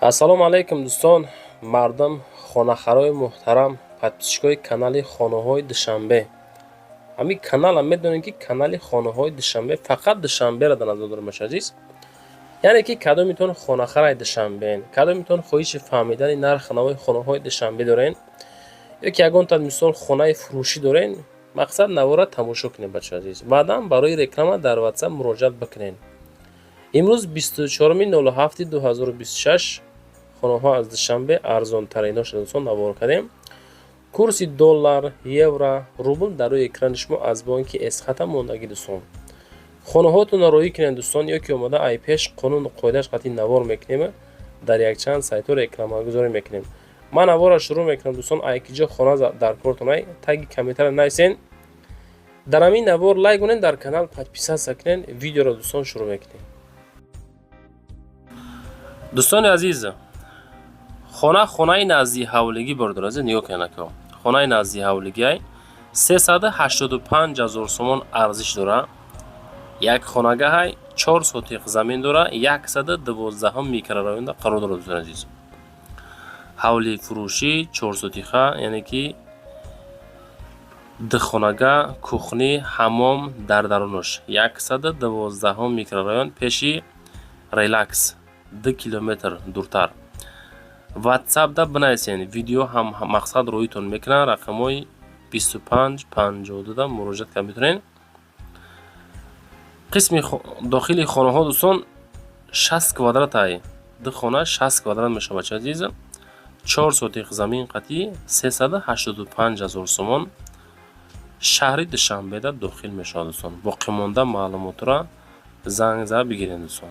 Ассалому алайкум, дӯстон, мардум, хонахарои муҳтарам, подписчикои канали Хонаҳои Душанбе. Ҳамин каналам медонем, ки канали Хонаҳои Душанбе фақат Душанберо дар назар дорам, азиз. Яъне ки кадомитон хонахараи Душанбеен, кадомитон хоҳиши фаҳмидани нархи навои хонаҳои Душанбе дорен, ё ки ягонта мисол хонаи фурӯшӣ дорен, мақсад навора тамошо кунед, бача азиз. Баъдан барои реклама дар WhatsApp муроҷиат бикунед. Имрӯз 24.07.2026 хонаҳо аз Душанбе арзонтариношо, дӯстон, навор кардем. Курси доллар, евро, рубл дар рӯи экрани шумо аз бонки Эсхата мондагӣ, дӯстон. Хонаҳоатонро роӣ кунед, дӯстон, ё ки омода ай пеш қонуну қоидааш қатъи навор мекунем, дар якчанд сайтҳо рекламагузорӣ мекунем. Ман наворро шурӯъ мекунам, дӯстон. Ай ки ҷо хона дар кортон ай, таги комментария нависен. Дар ҳамин навор лайк кунед, дар канал подписаться кунед. Видеоро, дӯстон, шурӯъ мекунем. Дӯстони азиз, хона хонаи назди ҳавлигӣ, бародар азиз, нигоҳ кунед, ака. Хонаи назди ҳавлигиай 385 ҳазор сомон арзиш дора. Як хонагаҳай, 4 сотиқ замин дора, 112 микрорайонда қарор дорад, дӯстони азиз. Ҳавли фурӯшӣ 4 сотиха, яъне ки духонага, кухни, ҳаммом дар дарунаш. 112 микрорайон, пеши Релакс, 2 километр дуртар. Ватсапда бинависен, видео ҳам мақсад роитон мекунанд. Рақамҳои 25 52да муроҷиат карда метавонед. Қисми дохили хонаҳо, дӯстон, 60 квадрат ай. Ду хона 60 квадрат мешавад, бача азиз. 4 сотиқ замин қатъи 385 ҳазор сомон шаҳри Душанбеда дохил мешавад, дӯстон. Боқимонда маълумотро занг зада бигиред, дӯстон.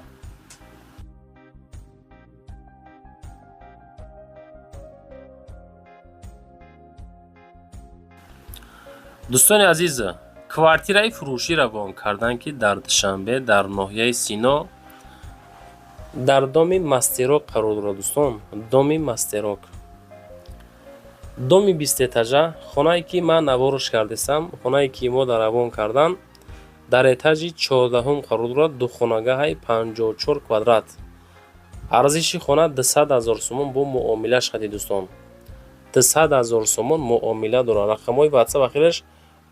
Дӯстони азиз, квартираи фурӯшӣ равон карданд, ки дар Душанбе, дар ноҳияи Сино, дар доми Мастерок қарор дорад, дӯстон. Доми Мастерок, доми бистэтажа. Хонае ки ман наворш кардистам, хонае ки мо дар равон кардан, дар этажи 14-ум қарор дорад. Духонагаҳай, 54 квадрат. Арзиши хона 200 ҳазор сомон бо муомилаш хади, дӯстон. 200 ҳазор сомон муомила дорад. Рақамҳои ватсап ахираш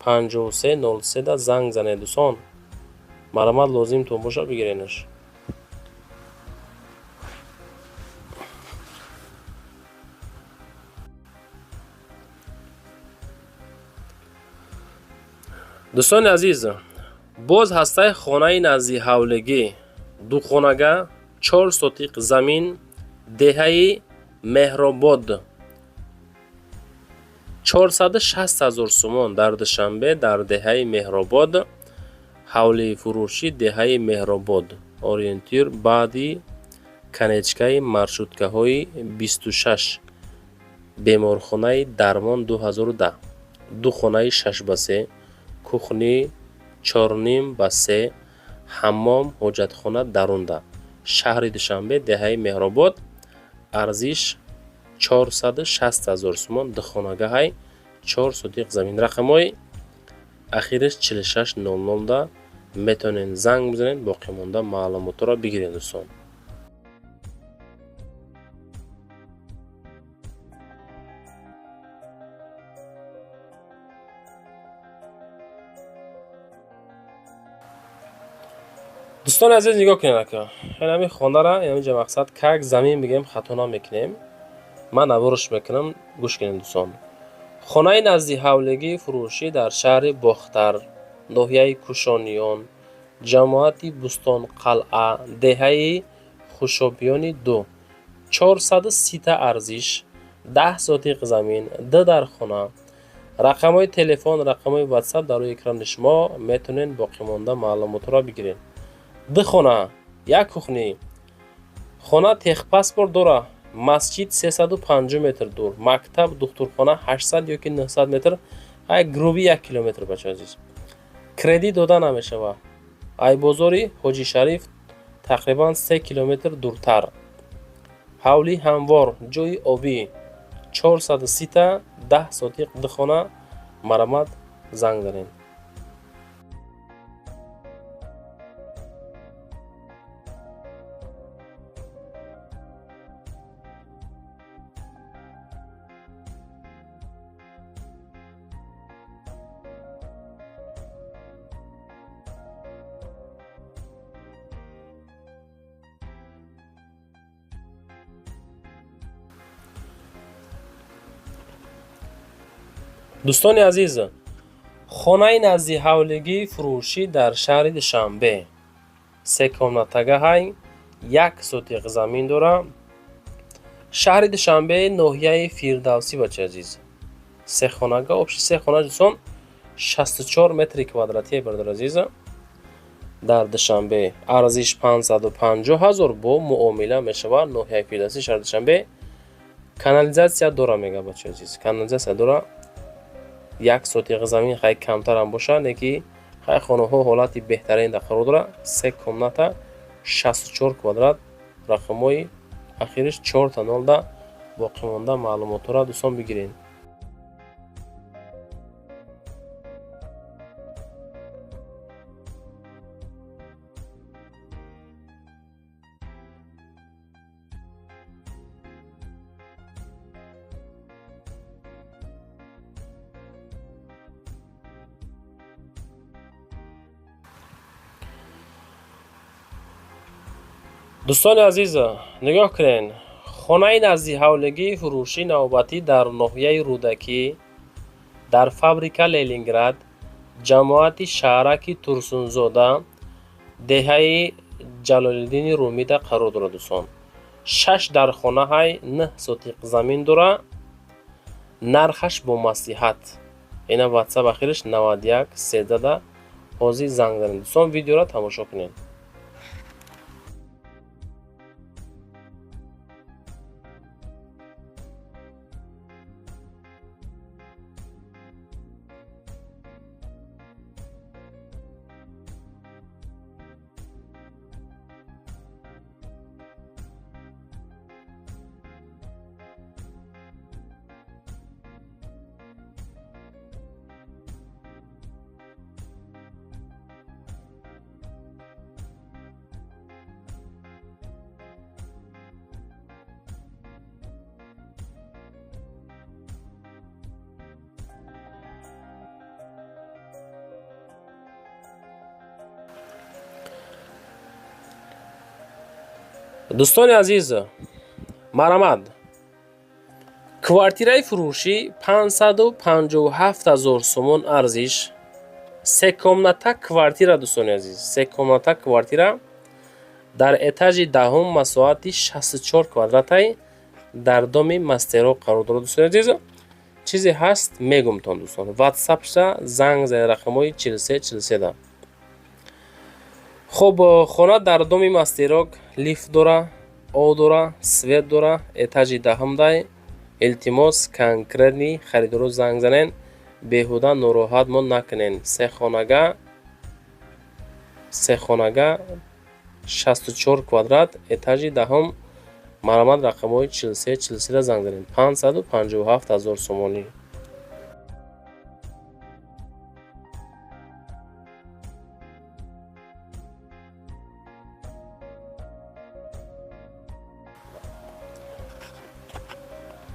5303да занг занед, дӯстон. Маълумот лозимтон бошад, бигиренаш. Дӯстони азиз, боз ҳастаи хонаи назди ҳавлигӣ, духонага, 4 сотиқ замин, деҳаи Меҳробод, 460 ҳазор сомон. Дар Душанбе, дар деҳаи Меҳробод, ҳавлии фурӯшӣ, деҳаи Меҳробод, ориентир баъди конечкаи маршруткаҳои 26, беморхонаи Дармон 2010. Ду хонаи 6 ба 3, кухни 4,5 ба 3, ҳаммом, ҳоҷатхона дарунда. Шаҳри Душанбе, деҳаи Меҳробод, арзиш 460 ҳазор сомон, духонагаҳай, 4 сотиқ замин. Рақамҳои ахираш 4600да метавонед занг бизанед, боқимонда маълумотҳоро бигиред, дӯстон. Дӯстони азиз, нигоҳ кунед, ака, ҳамин хонара инҷа мақсад как замин бигем, хато намекунем. Ман наворш мекунам, гӯш кунед, дӯстон. Хонаи назди ҳавлигии фурӯшӣ дар шаҳри Бохтар, ноҳияи Кушониён, ҷамоати Бӯстонқалъа, деҳаи Хушобиёни ду, 430-та арзиш, 10 сотиқ замин, ду дар хона. Рақамҳои телефон, рақамҳои ватсап дар рӯи экрани шумо, метавонед боқимонда маълумотҳоро бигиред. Ду хона, як кухни. Хона техпаспорт дора. Масҷид 350 метр дур, мактаб, духтурхона 800 ёки 900 метр, ай грубо 1 километр, бача азиз. Кредит дода намешавад. Ай бозори Ҳоҷи Шариф тақрибан 3 километр дуртар. Ҳавли ҳамвор, ҷойи обӣ, 430-та, 10 сотиқ, ду хона. Марамат занг занед. Дӯстони азиз, хонаи назди ҳавлигии фурӯшӣ дар шаҳри Душанбе се комнатагаҳай, як сотиқ замин дора. Шаҳри Душанбе, ноҳияи Фирдавсӣ, бачаи азиз. Се хонага, общий се хона, дӯстон, 64 метри квадратие, бародар азиз, дар Душанбе. Арзиш 550 ҳазор, бо муомила мешавад. Ноҳияи Фирдавсӣ, шаҳри Душанбе. Канализатсия дора, мега, бачаи азиз, канализатсия дора. Як сотиқ замин хай камтарам бошад, леки хай хонаҳо ҳолати беҳтарин дар қарор дора. Се комната, 64 квадрат. Рақамҳои ахириш чорта нолда. Боқимонда маълумотҳоро, дӯстон, бигиред. Дӯстони азиз, нигоҳ кунед, хонаи назди ҳавлигии фурӯшӣ навбатӣ дар ноҳияи Рӯдакӣ, дар фабрика Ленинград, ҷамоати шаҳраки Турсунзода, деҳаи Ҷалолиддини Румида қарор дорад, дӯстон. Шаш дархонаҳай, 9 сотиқ замин дора. Нархаш бо маслиҳат. Ина ватсап ахириш 91 13-да ҳозир занг занед, дӯстон, видеоро тамошо кунед. Дӯстони азиз, марҳамат, квартираи фурӯшӣ 557 ҳазор сомон арзиш, се комната квартира. Дӯстони азиз, се комната квартира дар этажи 10-ум, масоҳати 64 квадратай, дар доми Мастеро қарор дорад. Дӯстони азиз, чизе ҳаст, мегумтон, дӯстон, ватсапша занг занед, рақамҳои 43 43-да. Хуб, хона дар доми Мастерок, лифт дора, об дора, свет дора, этажи 10-умдай. Илтимос, конкретный харидоро занг занен, беҳуда нороҳатмон накунен. Се хонага, 64 квадрат, этажи 10-ум. Марҳамат, рақамҳои 43 43-да занг занед. 557 ҳазор сомонӣ.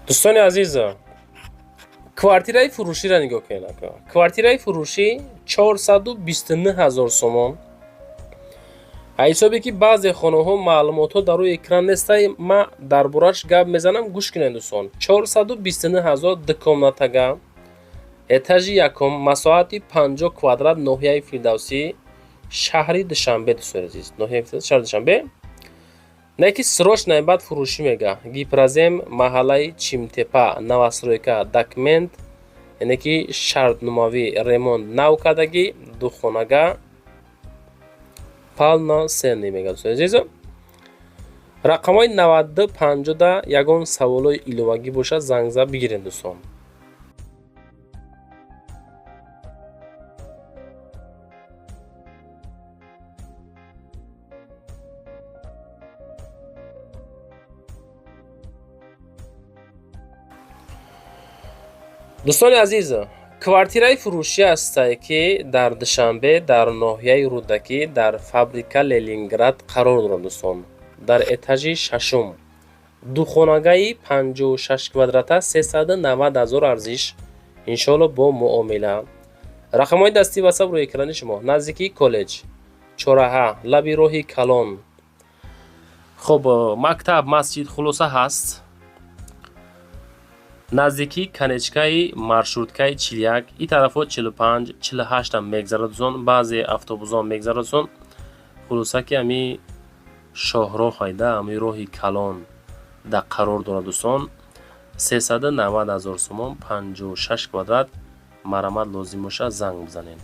Дӯстони азиз, квартираи фурӯширо нигоҳ кунед. Квартираи фурӯшӣ 429 ҳазор сомон. Ҳисобе ки баъзе хонаҳо маълумотҳо дар рӯи экран нестай, ма дар бораш гап мезанам, гӯш кунед, дӯстон. 429 ҳазор, дукомнатага, этажи якум, масоҳати 50 квадрат, ноҳияи Фирдавсӣ, шаҳри Душанбе. Дӯстони азиз, ноҳияи Фирдавсӣ, шаҳри Душанбе. Не ки срочно баъд фурӯшӣ мега. Гипрозем, маҳаллаи Чимтепа, новостройка. Документ, яъне ки шартномавӣ, ремонт нав кардагӣ, духонага, полноценный мега. Дӯстони азиз, рақамҳои 92 50-да ягон саволҳои иловагӣ бошад, занг зад бигиред, дӯстон. Дӯстони азиз, квартираи фурӯшӣ ҳастае, ки дар Душанбе, дар ноҳияи Рӯдакӣ, дар фабрика Ленинград қарор дорад, дӯстон, дар этажи шашум, духонагаи 56 квадрата, 390 ҳазор арзиш, иншоалло бо муомила. Рақамҳои дастии ватсап рӯи экрани шумо. Наздикии коллеҷ, чораҳа, лаби роҳи калон. Хуб, мактаб, масҷид, хулоса ҳаст. Наздикии конечкаи маршруткаи 41, и тарафҳо 45, 48-ам мегзарад, дӯстон, баъзе автобусҳоам мегзарад, дӯстон. Хулоса, ки ҳами шоҳроҳ айда, ҳами роҳи калон да қарор дорад, дӯстон. 390 ҳазор сомон, 56 квадрат. Марамат лозим бошад, занг бизанед.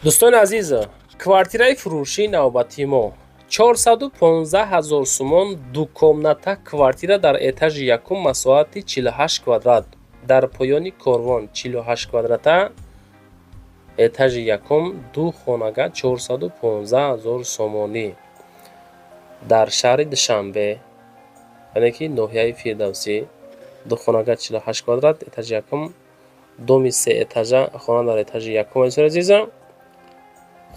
Дӯстони азиз, квартираи фурӯшии навбатии мо 415 ҳазор сомон, дукомната квартира дар этажи якум, масоҳати 48 квадрат, дар поёни корвон, 48 квадрата, этажи якум, ду хонага, 415 ҳазор сомонӣ, дар шаҳри Душанбе, яъне ки ноҳияи Фирдавсӣ. Ду хонага, 48 квадрат, этажи якум, доми се этажа, хона дар этажи якум. Азизони азизам,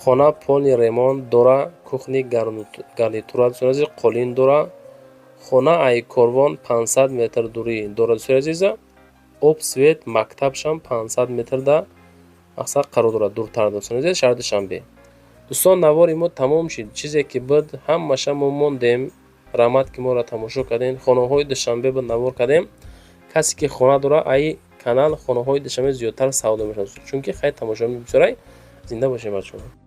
хона полный ремонт дора, кухни гарнитура, дӯстони азиз, қолин дора. Хона ай корвон 500 метр дурӣ дорад, дӯстони азиза. Об, свет, мактабшам 500 метрда мақсад қарор дорад, дуртар, дӯстони азиз, шаҳри Душанбе. Дӯстон, навори мо тамом шид. Чизе ки буд, ҳамаша мо мондем. Раҳмат, ки моро тамошо кардем. Хонаҳои Душанбе буд, навор кардем. Касе ки хона дора, ай канал хонаҳои Душанбе зиёдтар савдо мешавад, чунки хай тамошобин бисёрай. Зинда бошем, бачаҳо.